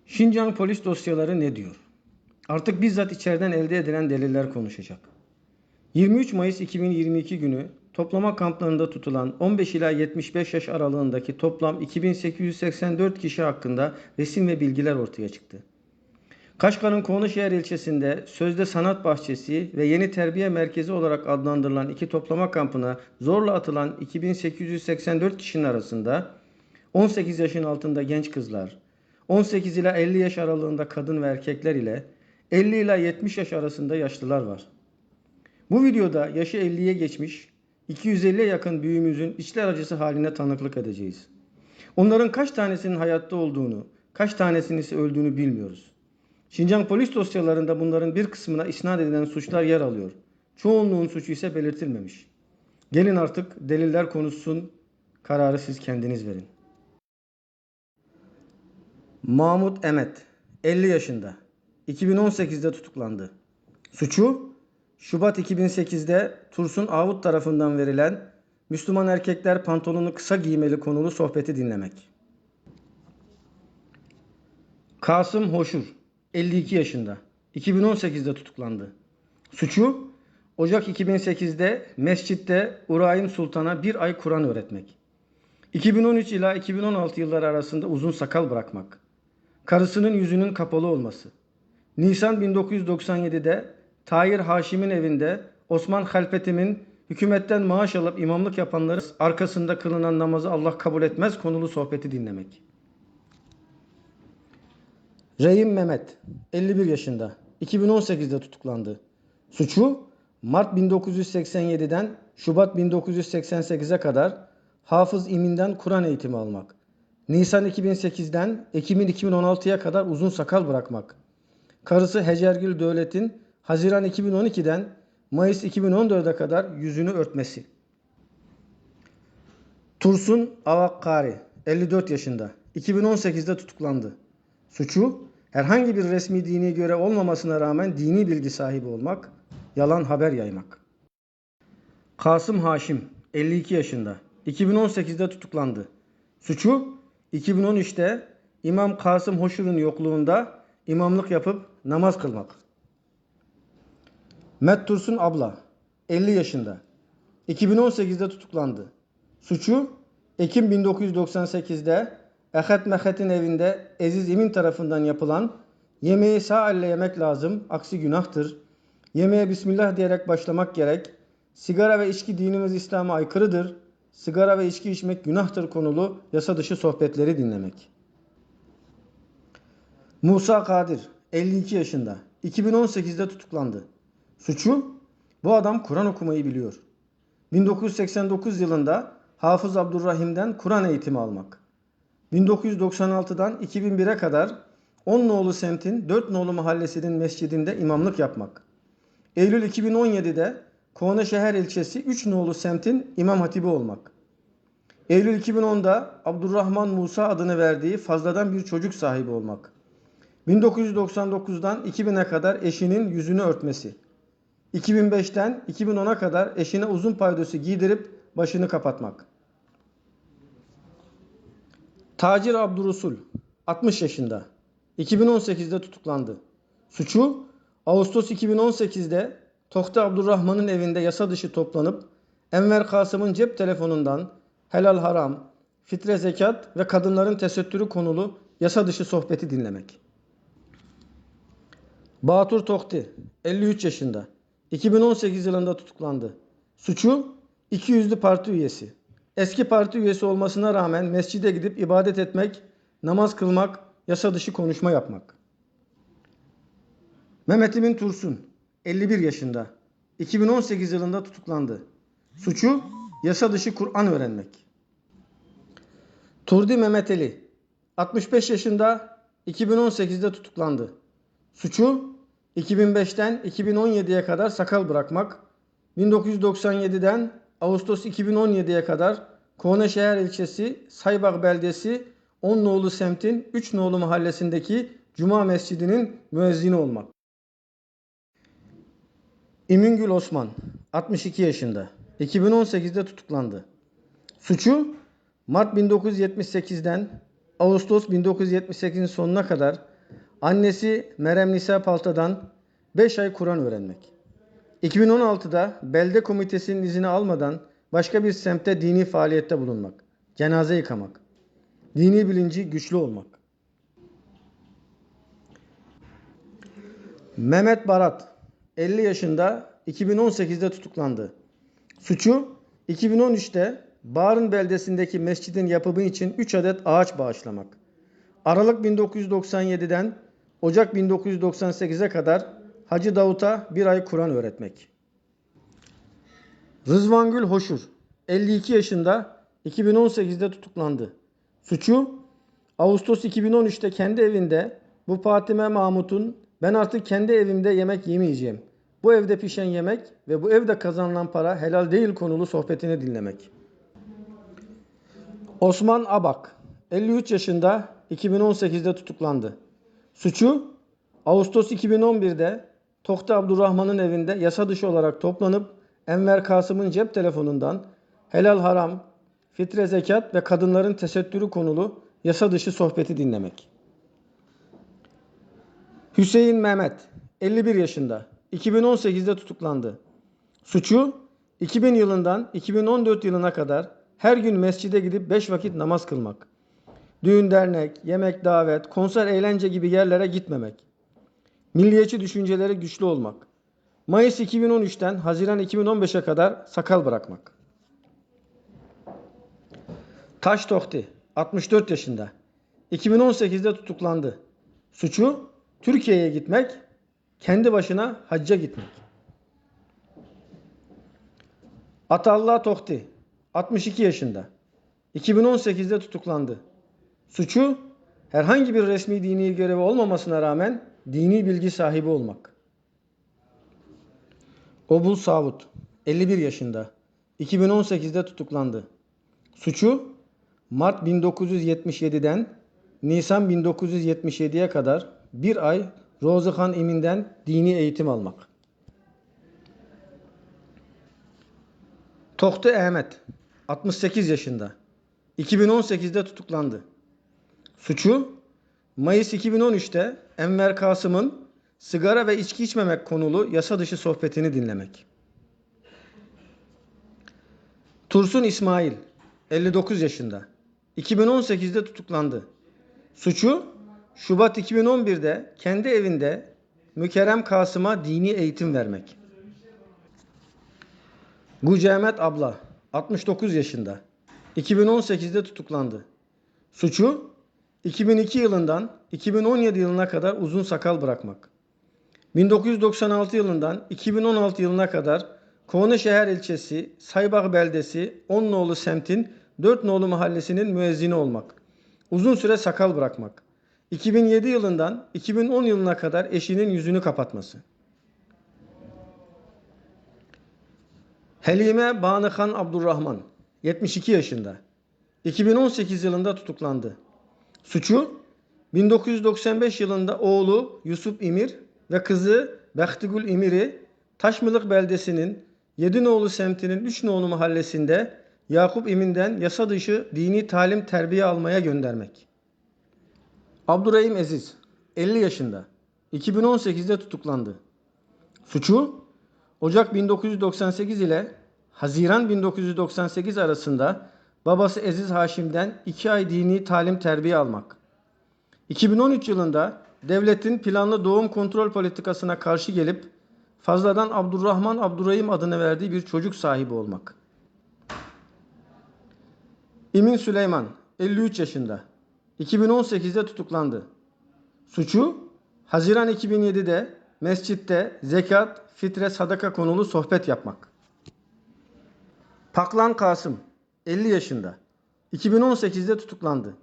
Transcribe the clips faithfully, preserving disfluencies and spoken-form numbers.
Şincan polis dosyaları ne diyor? Artık bizzat içeriden elde edilen deliller konuşacak. Yirmi üç Mayıs iki bin yirmi iki günü toplama kamplarında tutulan on beş ila yetmiş beş yaş aralığındaki toplam iki bin sekiz yüz seksen dört kişi hakkında resim ve bilgiler ortaya çıktı. Kaşgar'ın Koğunuşehir ilçesinde sözde sanat bahçesi ve yeni terbiye merkezi olarak adlandırılan iki toplama kampına zorla atılan iki bin sekiz yüz seksen dört kişinin arasında on sekiz yaşın altında genç kızlar, on sekiz ila elli yaş aralığında kadın ve erkekler ile elli ila yetmiş yaş arasında yaşlılar var. Bu videoda yaşı elliye geçmiş, iki yüz elliye yakın büyüğümüzün içler acısı haline tanıklık edeceğiz. Onların kaç tanesinin hayatta olduğunu, kaç tanesinin ise öldüğünü bilmiyoruz. Şincan polis dosyalarında bunların bir kısmına isnat edilen suçlar yer alıyor. Çoğunluğun suçu ise belirtilmemiş. Gelin artık deliller konuşsun, kararı siz kendiniz verin. Mahmut Emet, elli yaşında, iki bin on sekizde tutuklandı. Suçu, Şubat iki bin sekizde Tursun Avut tarafından verilen "Müslüman erkekler pantolonu kısa giymeli" konulu sohbeti dinlemek. Kasım Hoşur, elli iki yaşında, iki bin on sekizde tutuklandı. Suçu, Ocak iki bin sekizde mescitte Uraim Sultan'a bir ay Kur'an öğretmek. iki bin on üç ila iki bin on altı yılları arasında uzun sakal bırakmak. Karısının yüzünün kapalı olması. Nisan bin dokuz yüz doksan yedide Tahir Haşim'in evinde Osman Halpetim'in hükümetten maaş alıp imamlık yapanların arkasında kılınan namazı Allah kabul etmez konulu sohbeti dinlemek. Reyim Mehmet, elli bir yaşında, iki bin on sekizde tutuklandı. Suçu, Mart bin dokuz yüz seksen yediden Şubat bin dokuz yüz seksen sekize kadar Hafız İmin'den Kur'an eğitimi almak. Nisan iki bin sekizden Ekim iki bin on altıya kadar uzun sakal bırakmak. Karısı Hecergül Dölet'in Haziran iki bin on ikiden Mayıs iki bin on dörde kadar yüzünü örtmesi. Tursun Avakkari, elli dört yaşında, iki bin on sekizde tutuklandı. Suçu, herhangi bir resmi dini görev olmamasına rağmen dini bilgi sahibi olmak, yalan haber yaymak. Kasım Haşim, elli iki yaşında, iki bin on sekizde tutuklandı. Suçu, iki bin on üçte İmam Kasım Hoşur'un yokluğunda imamlık yapıp namaz kılmak. Mert Tursun Abla, elli yaşında, iki bin on sekizde tutuklandı. Suçu, Ekim bin dokuz yüz doksan sekizde Ehet Mehet'in evinde Eziz İmin tarafından yapılan "Yemeği sağ elle yemek lazım, aksi günahtır. Yemeğe Bismillah diyerek başlamak gerek. Sigara ve içki dinimiz İslam'a aykırıdır. Sigara ve içki içmek günahtır" konulu yasa dışı sohbetleri dinlemek. Musa Kadir, elli iki yaşında, iki bin on sekizde tutuklandı. Suçu, bu adam Kur'an okumayı biliyor. Bin dokuz yüz seksen dokuz yılında Hafız Abdurrahim'den Kur'an eğitimi almak. Bin dokuz yüz doksan altıdan iki bin bire kadar on nolu semtin dört nolu mahallesinin mescidinde imamlık yapmak. Eylül iki bin on yedide Koğunuşehir ilçesi üç nolu semtin imam hatibi olmak. Eylül iki bin onda Abdurrahman Musa adını verdiği fazladan bir çocuk sahibi olmak. Bin dokuz yüz doksan dokuzdan iki bine kadar eşinin yüzünü örtmesi. iki bin beşten iki bin ona kadar eşine uzun paydosu giydirip başını kapatmak. Tacir Abdurusul, altmış yaşında, iki bin on sekizde tutuklandı. Suçu, Ağustos iki bin on sekizde Tohte Abdurrahman'ın evinde yasa dışı toplanıp Enver Kasım'ın cep telefonundan helal haram, fitre zekat ve kadınların tesettürü konulu yasa dışı sohbeti dinlemek. Batur Tohte, elli üç yaşında, iki bin on sekiz yılında tutuklandı. Suçu, iki yüzlü parti üyesi. Eski parti üyesi olmasına rağmen mescide gidip ibadet etmek, namaz kılmak, yasa dışı konuşma yapmak. Mehmet Emin Tursun, elli bir yaşında, iki bin on sekiz yılında tutuklandı. Suçu, yasa dışı Kur'an öğrenmek. Turdi Mehmeteli, altmış beş yaşında, iki bin on sekizde tutuklandı. Suçu, iki bin beşten iki bin on yediye kadar sakal bırakmak, bin dokuz yüz doksan yediden Ağustos iki bin on yediye kadar Konaşehir ilçesi Saybağ beldesi on nolu semtin üç nolu mahallesindeki Cuma Mescidi'nin müezzini olmak. İmingül Osman, altmış iki yaşında, iki bin on sekizde tutuklandı. Suçu, Mart bin dokuz yüz yetmiş sekizden Ağustos bin dokuz yüz yetmiş sekizin sonuna kadar annesi Merem Nisa Palta'dan beş ay Kur'an öğrenmek. iki bin on altıda belde komitesinin izini almadan başka bir semtte dini faaliyette bulunmak, cenaze yıkamak, dini bilinci güçlü olmak. Mehmet Barat, elli yaşında, iki bin on sekizde tutuklandı. Suçu, iki bin on üçte Barın beldesindeki mescidin yapımı için üç adet ağaç bağışlamak. Aralık bin dokuz yüz doksan yediden Ocak bin dokuz yüz doksan sekize kadar Hacı Davut'a bir ay Kur'an öğretmek. Rızvangül Hoşur, elli iki yaşında, iki bin on sekizde tutuklandı. Suçu, Ağustos iki bin on üçte kendi evinde bu Fatime Mahmut'un "Ben artık kendi evimde yemek yemeyeceğim. Bu evde pişen yemek ve bu evde kazanılan para helal değil" konulu sohbetini dinlemek. Osman Abak, elli üç yaşında, iki bin on sekizde tutuklandı. Suçu, Ağustos iki bin on birde Tohti Abdurrahman'ın evinde yasa dışı olarak toplanıp Enver Kasım'ın cep telefonundan helal haram, fitre zekat ve kadınların tesettürü konulu yasa dışı sohbeti dinlemek. Hüseyin Mehmet, elli bir yaşında, iki bin on sekizde tutuklandı. Suçu, iki bin yılından iki bin on dört yılına kadar her gün mescide gidip beş vakit namaz kılmak. Düğün dernek, yemek davet, konser eğlence gibi yerlere gitmemek. Milliyetçi düşünceleri güçlü olmak. Mayıs iki bin on üçten Haziran iki bin on beşe kadar sakal bırakmak. Taş Tohti, altmış dört yaşında. iki bin on sekizde tutuklandı. Suçu, Türkiye'ye gitmek, kendi başına hacca gitmek. Atallah Tohti, altmış iki yaşında. iki bin on sekizde tutuklandı. Suçu, herhangi bir resmi dini görevi olmamasına rağmen dini bilgi sahibi olmak. Obul Savut, elli bir yaşında, iki bin on sekizde tutuklandı. Suçu, Mart bin dokuz yüz yetmiş yediden Nisan bin dokuz yüz yetmiş yediye kadar bir ay Rozi Han İmin'den dini eğitim almak. Tohti Ahmet, altmış sekiz yaşında, iki bin on sekizde tutuklandı. Suçu, Mayıs iki bin on üçte Enver Kasım'ın sigara ve içki içmemek konulu yasa dışı sohbetini dinlemek. Tursun İsmail, elli dokuz yaşında, iki bin on sekizde tutuklandı. Suçu, Şubat iki bin on birde kendi evinde Mükerrem Kasım'a dini eğitim vermek. Gucemet Abla, altmış dokuz yaşında, iki bin on sekizde tutuklandı. Suçu, iki bin iki yılından iki bin on yedi yılına kadar uzun sakal bırakmak. bin dokuz yüz doksan altı yılından iki bin on altı yılına kadar Konaşehir ilçesi Saybağ beldesi on nolu semtin dört nolu mahallesinin müezzini olmak. Uzun süre sakal bırakmak. iki bin yedi yılından iki bin on yılına kadar eşinin yüzünü kapatması. Helime Banıhan Abdurrahman, yetmiş iki yaşında. iki bin on sekiz yılında tutuklandı. Suçu, bin dokuz yüz doksan beş yılında oğlu Yusuf İmir ve kızı Bextigül İmir'i Taşmılık beldesinin yedi nolu semtinin üç nolu mahallesinde Yakup İmin'den yasa dışı dini talim terbiye almaya göndermek. Abdurrahim Eziz, elli yaşında, iki bin on sekizde tutuklandı. Suçu, Ocak bin dokuz yüz doksan sekiz ile Haziran bin dokuz yüz doksan sekiz arasında babası Eziz Haşim'den iki ay dini talim terbiye almak. iki bin on üç yılında devletin planlı doğum kontrol politikasına karşı gelip fazladan Abdurrahman Abdurrahim adını verdiği bir çocuk sahibi olmak. İmin Süleyman, elli üç yaşında, iki bin on sekizde tutuklandı. Suçu, Haziran iki bin yedide mescitte zekat, fitre, sadaka konulu sohbet yapmak. Paklan Kasım, elli yaşında, iki bin on sekizde tutuklandı.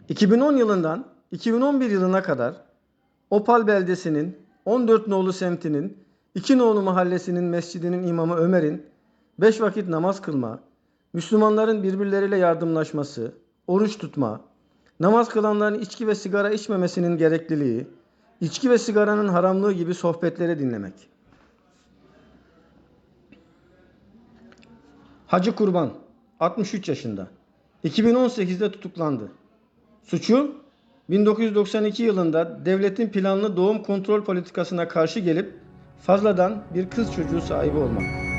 iki bin on yılından iki bin on bir yılına kadar Opal beldesinin on dört nolu semtinin iki nolu mahallesinin mescidinin imamı Ömer'in beş vakit namaz kılma, Müslümanların birbirleriyle yardımlaşması, oruç tutma, namaz kılanların içki ve sigara içmemesinin gerekliliği, içki ve sigaranın haramlığı gibi sohbetleri dinlemek. Hacı Kurban, altmış üç yaşında. iki bin on sekizde tutuklandı. Suçu, bin dokuz yüz doksan iki yılında devletin planlı doğum kontrol politikasına karşı gelip fazladan bir kız çocuğu sahibi olmak.